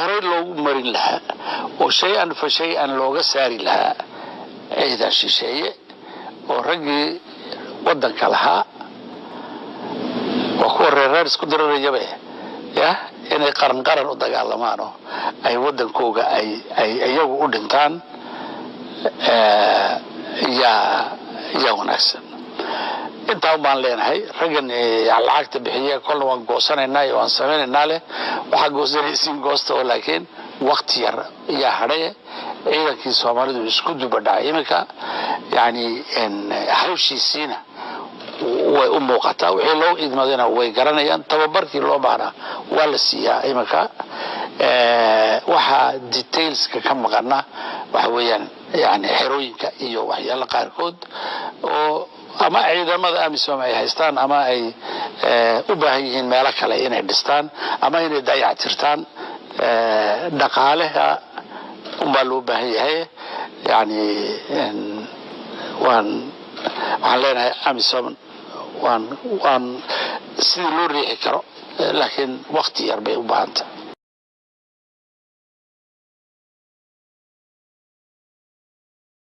Horey loogu marin lahaa oo shay-an fa shay-an looga saari lahaa ciidan shisheeye oo raggii waddanka lahaa, waa kuwa reerreer isku dirirayabe ya, inay qaran qaran u dagaalamaan oo ay waddankooga ay iyagu u dhintaan yaa wanaagsan. Intaa baan leenahay raggan lacagta bixiye, kolna waan goosanaynaa iyo waan samaynaynaa leh, waxaa goosanaysiin goosta oo, laakiin wakti yar yaa hadhaye. Ciidankii Soomaalidu isku duba dhacay iminka, yani hawshiisiina way u muuqataa, wixii loo idmadayna way garanayaan, tababarkii loo baahnaa waa la siiyaa iminka. Waxaa detailska ka maqana waxa weeyaan yani xerooyinka iyo waxyaalo qaarkood oo ama ciidamada AMISOM ay haystaan ama ay u baahan yihiin meelo kale inay dhistaan ama inay dayactirtaan. Dhaqaalaha unbaa loo baahan yahay. Yani waxaan leenahay AMISOM waan sidii loo riixi karo, laakiin wakti yar bay u baahantah.